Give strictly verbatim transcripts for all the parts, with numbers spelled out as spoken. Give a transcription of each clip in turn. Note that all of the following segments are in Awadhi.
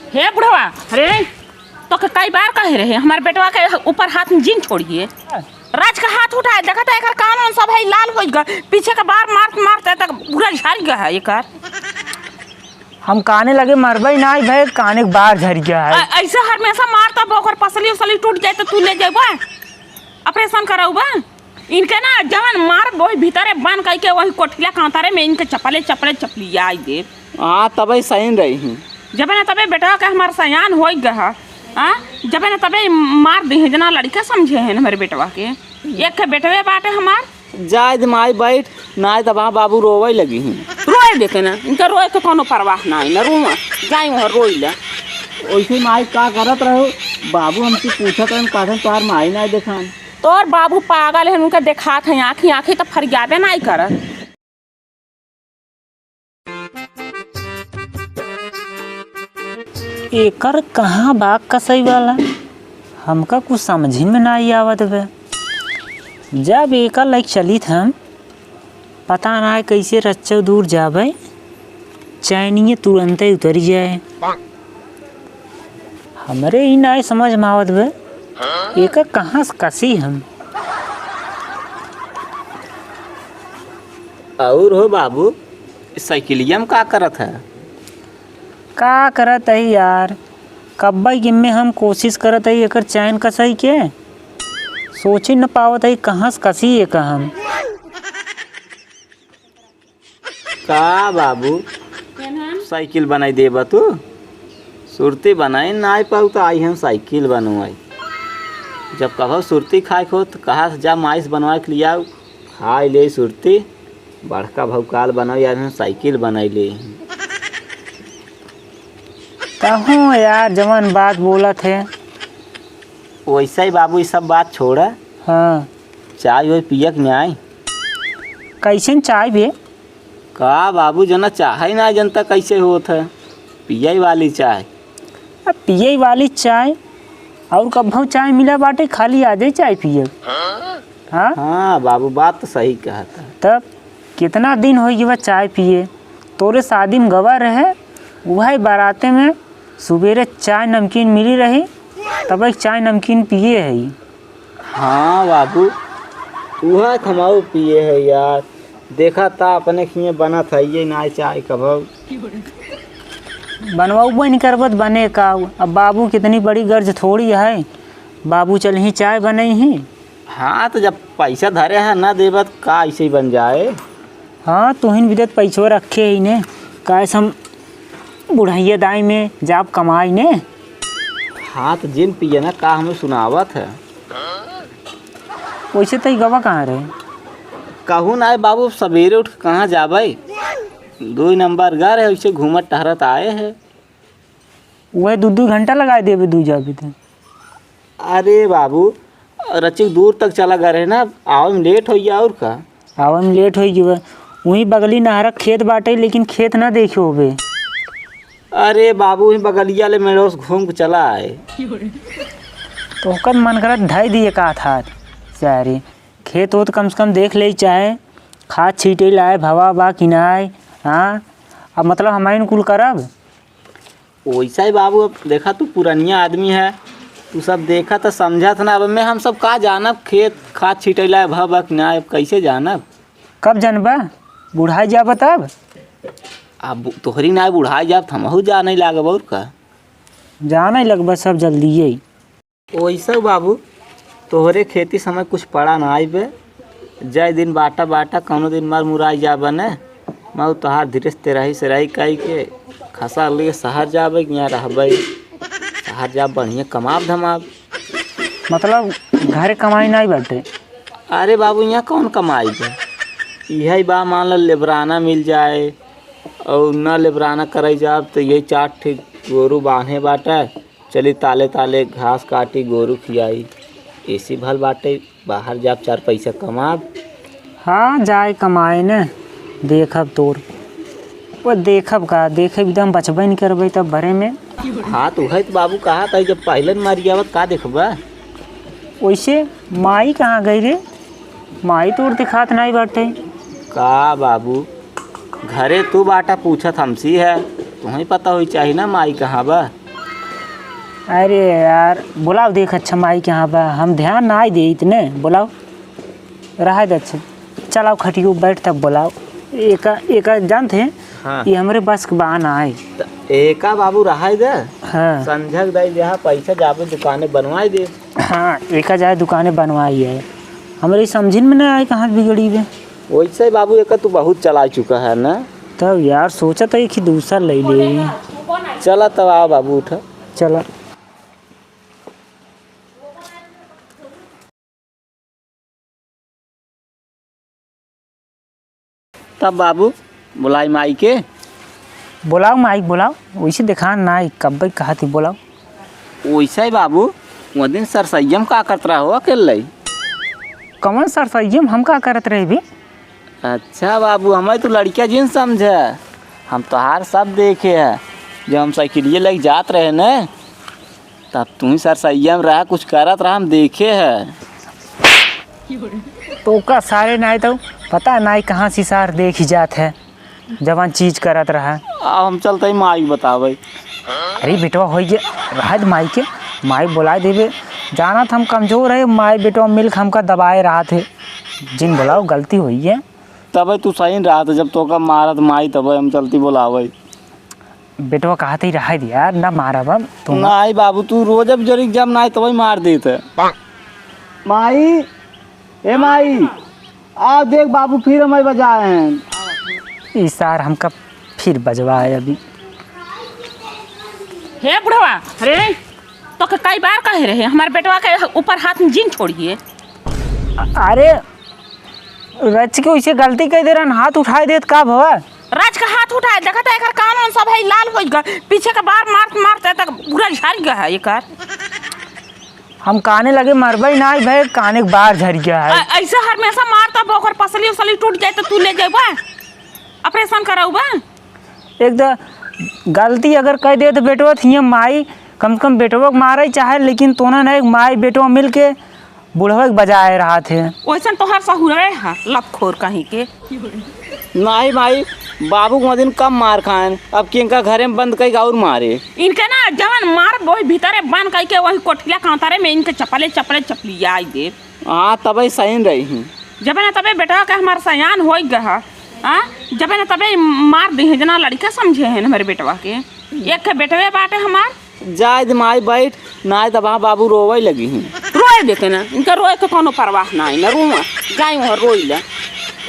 हे बुढ़वा, अरे, तोके कई बार कहे रहे, हमार बेटवा के ऊपर हाथ जिन छोड़िए। राज का हाथ उठाए, देखत है, एकर कान वान सब है लाल होइ गए, पीछे के बार मारत मारत तक पूरा झड़ गया है एकर। हम काने लगे मरबे नाई भए, काने के बार झड़ गया है। अ-, ऐसे हमेशा मार, तब ओकर पसली उसली टूट जाए तो तू ले जाबा, ऑपरेशन कराउबा। इनके ना जवन मार वही भीतरे बन कई के वही कोठिला कांतारे में इनके चपले चपले चपलियाई दे। हाँ, तबे सही रही। जबे ना तबे बेटवा के हमार सयान होई गहा। हाँ, जबे ना तबे मार दे, जना लड़का समझे हैं हमारे बेटवा के। एक ठे बेटवे बाटे हमार। जाए दे माई, बैठ, नाय तब हाँ बाबू रोवे लगी हैं। रोए देते ना, इनका रोए के कोनो परवाह ना है, ना रोवा, जाए वहाँ रोई ला। ओइसे माई का करत रहो? बाबू हमसे पूछत रहन, कहत तोहार माई ना देखान। तोर बाबू पागल है, उनका देखात है आँखी, आँखी तो फरियाबे नाई करत। एकर कहाँ बा कसई वाला? हमका कुछ समझी में नाई आवत बे। जब एकर लाइक चलित हम, पता नाई कैसे रच्चो दूर जाबे, चैनिये तुरंते उतरि जाए। हमरे ई नाई समझ में आवत बे, एकर कहाँ से कसी हम। और हो बाबू, साइकिलिया में का करत है? का करत है यार, कब्बई के में हम कोशिश करत है एकर चैन कसई के, सोचे न पावत है कहाँ से कसी एकर हम। का बाबू, केनहन? साइकिल बनाई देबा तू? सुरती बनाई नाई पाऊ तो आई हम साइकिल बनवाई। जब कहो सुरती खाए को तो कहा से जा माइस बनवा के लियाऊ, खाई ले सुरती। बड़का भौकाल बनाओ यार, हम साइकिल बनाई ले। कहो यार, जवन बात बोलत है। वैसे ही बाबू, ये सब बात छोड़ा। हाँ। चाय ओय पियक में आई। कैसन चाय बे? का बाबू, जना चाहे ना जनता कैसे होत है, पियई वाली चाय। अब पियई वाली चाय, और कब्बो चाय मिला बाटे, खाली आजे चाय पियब। हाँ? हाँ बाबू, बात तो सही कहत है। तब कितना दिन होइ गवा चाय पिए, तोरे शादी में गवा रहे, वही बाराते में सुबेरे चाय नमकीन मिली रही, तब एक चाय नमकीन पिए है। हाँ बाबू, उहा खमाऊ पिए है यार। देखा ता अपने खिए बनत है ये नाय चाय कभऊ। बनवाऊ बन करबत बने का? अब बाबू कितनी बड़ी गर्ज थोड़ी है, बाबू चल ही चाय बनई ही। हाँ, तो जब पैसा धरे है ना देबत का ऐसे ही बन जाए? हाँ, तुहिन बिदत पैसवा रखे ही ने, काहे से हम बुढ़ैया दाई में जाब कमाई ने। हाँ, तो जिन पिए ना का हमें सुनावत है। वैसे तो ई गवा कहाँ रहे? कहूँ ना बाबू, सवेरे उठ के कहाँ जाबे? दो नंबर घर है, उसे घूमत टहरत आए है। वह दू दू घंटा लगाए देबे, दू जाबे तो। अरे बाबू, रचिक दूर तक चला गए रहे ना, आवे में लेट होइ गया और का? आवे में लेट होइ गया। वहीं बगली नहरक खेत बाटे, लेकिन खेत ना देखे होबे। अरे बाबू, वहीं बगलिया ले मेरे से घूम के चला आए। तो ओकर मन करत ढाई दिए का था, सारे खेत हो तो कम से कम देख ले, चाहे खाद छीटे लाए, भवा बा कि नाय। हाँ, अब मतलब हमारे कुल करब। वैसा ही बाबू, अब देखा तू पुरनिया आदमी है, तू सब देखत है समझत ना। अब मैं हम सब का जानब खेत खाद छिटैला है भा बा कि ना, अब कैसे जानब? कब जानबा? बुढ़ाई जाब तब। अब तोहरी ना बुढ़ाई जाब त हमहू जाने लागब और का। जाने लगबा सब जल्दिए। ओइसे बाबू, तोहरे खेती समय कुछ पड़ा ना आइबे। जय दिन बाटा बाटा, कौनो दिन मर मुराई जाबे ने। मऊ तोहार धीरे से तेराही सेराही कई के खसा लिए शहर जाबे कि यहाँ रहबे? शहर जाब बढ़िया कमाब धमाब। मतलब घरे कमाई नहीं बाटे? अरे बाबू, यहाँ कौन कमाई बे? यही बा, मान लो लेबराना मिल जाए और न लेबराना कराई जाब तो ये चार ठे गोरू बांधे बाटे। चली ताले ताले घास काटी, गोरू खियाई, एसी भल बाटे, बाहर जाब चार पैसा कमाब। हाँ, जाए कमाए न, देखब तोर। वो देखब का, देखब एकदम बचबे नहीं करबे तब भरे में। हाँ, तो है तो बाबू कहा था, जब पहले न मारी आवत का देखबा? वैसे माई कहाँ गई रे? माई तोर दिखात नहीं बाटे। का बाबू, घरे तू बाटा पूछत हमसी है, तुम्हें पता होई चाही ना माई कहाँ बा। अरे यार, बोलाओ देख, अच्छा माई के यहाँ बा, हम ध्यान नाहीं देइत ने, बोलाओ। रहा दे, अच्छा, चलाओ खटियो बैठ तब बोलाओ। एका, एका जानत है, हाँ। ये हमरे बस के बा नाहीं। त एका बाबू रहा दे। हाँ। संझक दाई जहाँ पैसा जाबे दुकाने बनवाई दे। हाँ, एका जाए दुकाने बनवाई है। हमरे समझिन में ना आए कहाँ बिगड़ी बे। वैसे बाबू एका तू बहुत चला चुका है ना। तब यार सोचा था एक ही दूसरा ले ले। चला तब आओ बाबू उठा। चला। तब बाबू, बोलाई माई के। बोलाओ माई, बोलाओ। वैसे देखान नाहीं, कब्बे कहा थी, बोलाओ। वैसे ही बाबू, वो दिन सरसैया में का करत रहा हो अकेले? कौन सरसैया में हम का करत रहे भी? अच्छा बाबू, हमें तू लड़किया जिन समझे, हम तोहार सब देखे है। जब हम साइकिलिया लेके जात रहे न, तब तू ही सरसैया में रहा, कुछ करत रहा, हम देखे है। तो का सारे नाहीं तो पता नाहीं कहाँ से सार देखी जात है, जवन चीज करत रहा। अब हम चलते ही माई के बतावे। अरे बेटवा, होई गे, रहा दे माई के, माई बोलाए देबे। जानत हम कमजोर है, माई बेटवा मिलके हमका दबाए रहा थे। जिन बोलाओ, गलती होई है। तबे तू सही रहा था, जब तोका मारत माई, तबे हम चलती बोलावे। बेटवा कहत ही रहा दे यार, ना मारब अब तू। नाहीं बाबू, तू रोज अब जरिक जब नाहीं तबे मार देत है। माई, ए माई, आ देख बाबू फिर हमें बजाए हैं। ई सार हमका फिर बजवाए अभी। हे बुढ़वा, अरे तोके कई बार कहे रहे हमारे बेटवा के ऊपर हाथ में जिन छोड़िए। अ-, अरे रच के उसे गलती कह दे रहन, हाथ उठाए देत का भवा? रच के हाथ उठाए, देखत है एकर कान वान सब है लाल हो गए, पीछे के बार मारत मारत तक पूरा झड़ गया है एकर। हम काने लगे मरबे नाहीं भए, काने के बार झड़ गया है। अ-, ऐसे हमेशा मारता बा, ओकर पसली उसली टूट जाए तो तू ले जाबा, ऑपरेशन कराउबा। एक तो गलती अगर कह दे तो बेटवा थिए माई, कम से कम बेटवा के मारे चाहे, लेकिन तोना नहीं, माई बेटवा मिल के बुढ़वा के बजाए रहा थे। वैसन तोहर सहुरे है, लतखोर कहीं के। नाहीं माई, बाबू के दिन कम मार खाएन, अब कि इनका घरे में बंद कई और मारे। इनके ना जवन मार वही भीतरे बंद कई के वही कोठिया कांतारे में इनके चपले चपले चपलियाई दे। हाँ, तबे सही रही। जबे ना तबे बेटवा के हमार सयान होई गहा। हाँ, जबे ना तबे मार दे हैं, जना लड़का समझे हैं हमारे बेटवा के। एक ठे बेटवे बाटे हमार। जाए दे माई, बैठ, नाहीं तब हाँ बाबू रोवे लगी हैं। रोए देते ना, इनका रोए के कोनो परवाह नाहीं, ना रोआ, जाए वहाँ रोई ला।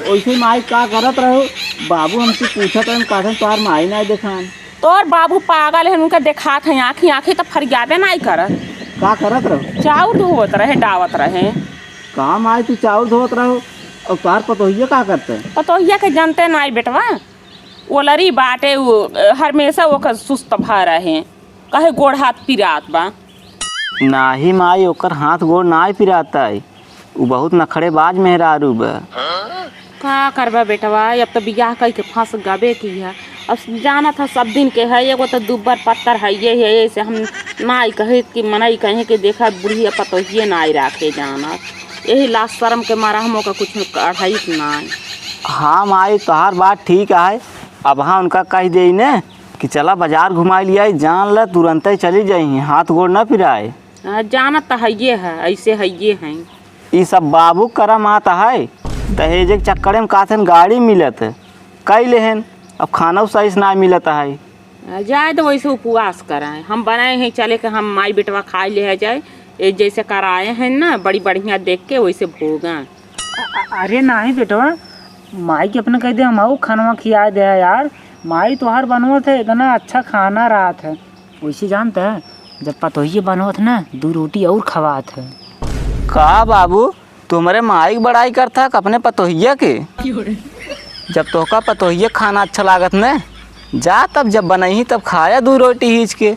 वैसे माई का करत रहो, बाबू हमसे पूछत रहन, कहत तोहार माई नाहीं देखान। तोर बाबू पागल है, उनका देखात है आँखी, आँखी तो फरियाबे नाहीं करत। का करत रहो? चाउर धोवत रहे, डावत रहे। का माई तू चाउर धोवत रहो, और तोहार पतोहिया का करते? पतोहिया के जानते नाहीं बेटवा, ओलरी बाटे, उ, हमेशा ओकर सुस्त भा रहे, कहे गोड़ हाथ पिरात बा। नाहीं माई, ओकर हाथ गोड़ नाहीं पिरात है, उ बहुत नखड़ेबाज मेहरारू बा। का करबा बेटवा, अब तो बियाह कई के फंस गबे की है। अब जानत है सब दिन के है, एगो तो दुब्बर पत्तर है ये है, ऐसे हम नाहीं कहे कि मनई कहे कि देखा बुढ़िया पतोहिए नाहीं राखे जानत, यही लाज शर्म के मारा हम ओकर कुछ कढ़ाई नाहीं। हाँ माई, तोहार बात ठीक है। अब हाँ उनका कह दे ने कि चला बाजार घुमाई लिया, जान ले तुरंते चली जाई, हाथ गोड़ ना पिराए। हाँ, जानत तो हइये है, ऐसे हइये हैं। ई सब बाबू करम आता है, दहेज के चक्करे में काथन गाड़ी मिलत, कई लेहन, अब खाना सही से ना मिलत है। आ, जाए तो वैसे उपवास कराएं, हम बनाए हैं चले के हम माई बेटवा खाए ले जाए, ये जैसे कराए हैं ना बड़ी बढ़िया देख के वैसे भोगा। अ-, अ-, अरे नाहीं बेटवा, माई के अपने कह दे हम आऊ खानवा खिया दे यार, माई तोहार बनवत है इतना अच्छा खाना रहत है। वैसे जानत है, जब पतोहिए बनवत ना, दू रोटी और खवात है। का बाबू, तू हमरे माई के बड़ाई करत है कि अपने पतोहिया के? जब तोहका पतोहिया खाना अच्छा लागत न, जा तब जब बनइही तब खाया दू रोटी हीच के।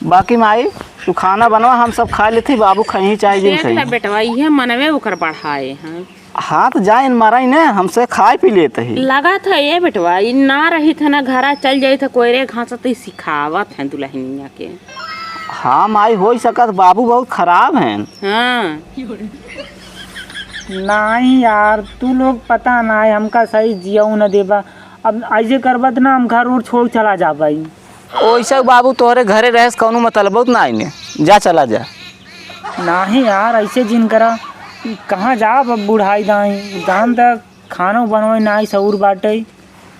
बाकी माई, तू खाना बनवा, हम सब खा लेत ही, बाबू खइही चाहे जिन देख ले खइही। बेटवा, इहे मनवे ओकर बढ़ाए हैं। हाँ, त जाइन मारा ही न, हमसे खाए पी लेत ही। लागत है ये बेटवा, ई ना रहित है ना, घरा चल जाइत है, कोयरे घासत ही सिखावत हैं दुलहिनिया के। हाँ माई, होइ सकत, बाबू बहुत खराब हैं। हाँ। नाहीं यार, तू लोग पता नाहीं, हमका सही जियऊ न देबा। अब ऐसे करबा त ना, हम घर उर छोड़ चला जाबा। ओइसे बाबू तोहरे घरे रहे से कौनो मतलब नाहीं ने, जा चला जा। नाहीं यार, ऐसे जिन करा, कहाँ जाब अब बुढ़ाई दाई, दान तक खानो बनवे नाहीं सहूर बाटे।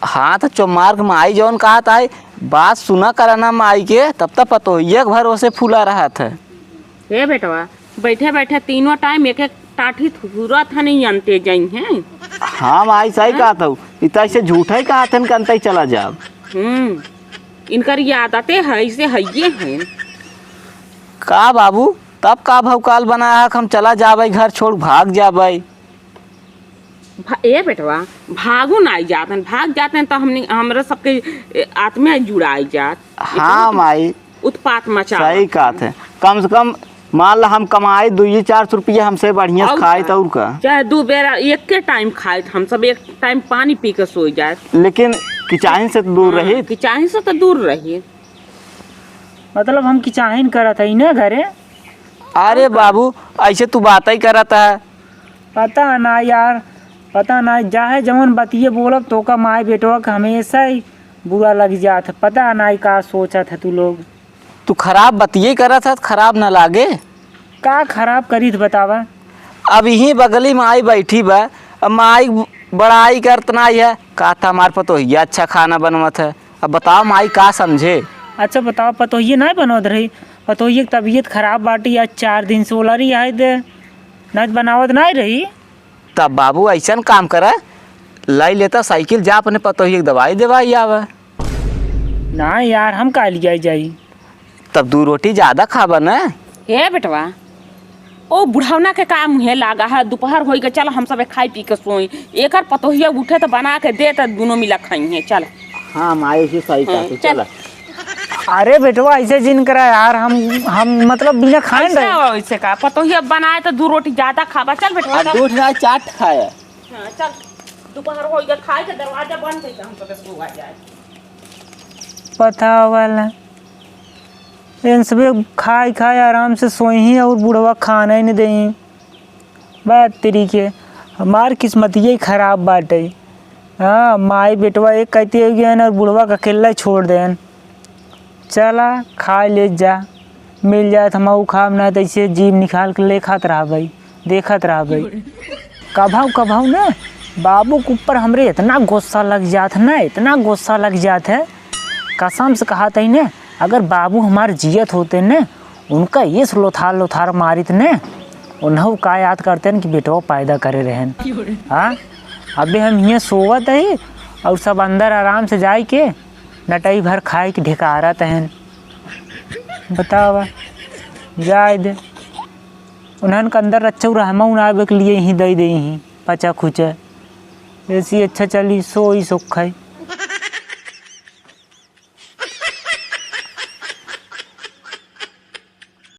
हाँ, त चोमार के माई जौन कहत आई, बात सुना करा ना माई के, तब तक पतोहिया के भरोसे फूला रहत है। हे बेटवा, बैठे बैठे तीनों टाइम एक एक टाठी थुरत हन, ई अंते जइहें। हाँ माई, सही हाँ? कहत हऊ, ई त ऐसे झूठे ही कहत हन कि अंते चला जाब। हम्म, इनकर ये आदते है, ऐसे हइये हैं। का बाबू, तब का भौकाल बनाया है कि हम चला जाबै, घर छोड़ भाग जाबै? भा-, ए बेटवा, भागो ना आई जात हन, भाग जात हन त हमनी, हमरा सबके, ए, आत्मा जुड़ाई जात। हाँ इतना माई, उत्पात मचा सही कहत है। कम से कम मान ला हम कमाए दुई चार सौ रुपया, हमसे बढ़िया से और खाए का? त और का? चाहे दू बेरा एके टाइम खाए त हम सब एक टाइम पानी पी के सोई जाए। लेकिन किचाहिन से त दूर हाँ, रही। किचाहिन से त दूर रही। मतलब हम किचाहिन करत हई ना घरे। अरे बाबू, ऐसे तू बात ही करत है। पता ना यार, पता ना, चाहे जवन बतिये बोलब, तोका माय बेटवा के हमेशा ही बुरा लग जात है। पता ना का सोचत है तू लोग। तू खराब बतिये करत है, खराब ना लागे। का खराब करीत बतावा? अब यहीं बगली में माई बैठी बा, अब माई बड़ाई करत नाई है, कहत हमार पतोहिया अच्छा खाना बनवत है। अब बताओ माई का समझे? अच्छा बताओ, पतोहिया नाई बनवत रही? पतोहिया की तबीयत खराब बाटी, आज चार दिन से ओलरी आए दे, नाई बनावत नाई रही। तब बाबू ऐसन काम करा, लाई लेता साइकिल, जा अपने पतोहिया के दवाई देवाई आवे। ना यार, हम का लिया जाई? तब दू रोटी ज्यादा खाबा ना। हे बेटवा, ओ बुढ़ौना के का मुँहे लागा है, दुपहर होई के, चल हम सब खाई पी के सोई। एकर पतोहिया उठे त बना के दे, त दुनो मिला खाई है, चल। हाँ माई, ऐसे सही हाँ, कहते, चल। चल। अरे बेटवा, ऐसे जिन करा यार, हम, हम मतलब बिना खाए न ऐसे रहे। हो, ऐसे का पतोहिया बनाए त दू रोटी ज्यादा खाबा, चल बेटवा, आ चल। दू ठा चाट खाए। हाँ, चल, दुपहर होई के खाए के दरवाजा बंद कइके हम सब सोआ जाए। पता वाला, इन सबे खाए खाए आराम से सोई ही और बुढ़वा खाना ही नहीं देई। बात तेरी के, हमार किस्मतिये खराब बाटे। हाँ, माई बेटवा एक कहती हो गए और बुढ़वा का अकेला छोड़ देन। चला, खाए ले जा, मिल जाए त हमहू खाब, ना त ऐसे जीभ निकाल के लेखत रहबै, देखत रहबै। कभौ कभौ ना बाबू के ऊपर हमरे इतना गुस्सा लग जात है ना, इतना गुस्सा लग जात है, कसम से कहत है ना, अगर बाबू हमार जियत होते ना, उनका ये लोथार लोथार मारित ना, उन्हों का याद करते हैं कि बेटवा पैदा करे रहन। हाँ, अबे हम हियाँ सोवत है और सब अंदर आराम से जाए के नटई भर खाए के ढेकारत हैं। बतावा, जाए दे। उन्हन के अंदर रच्चौ रहमौ ना आवे के लिए ही दई दे ही, पचा खुचा। ऐसी अच्छा चली, सोई सुख है।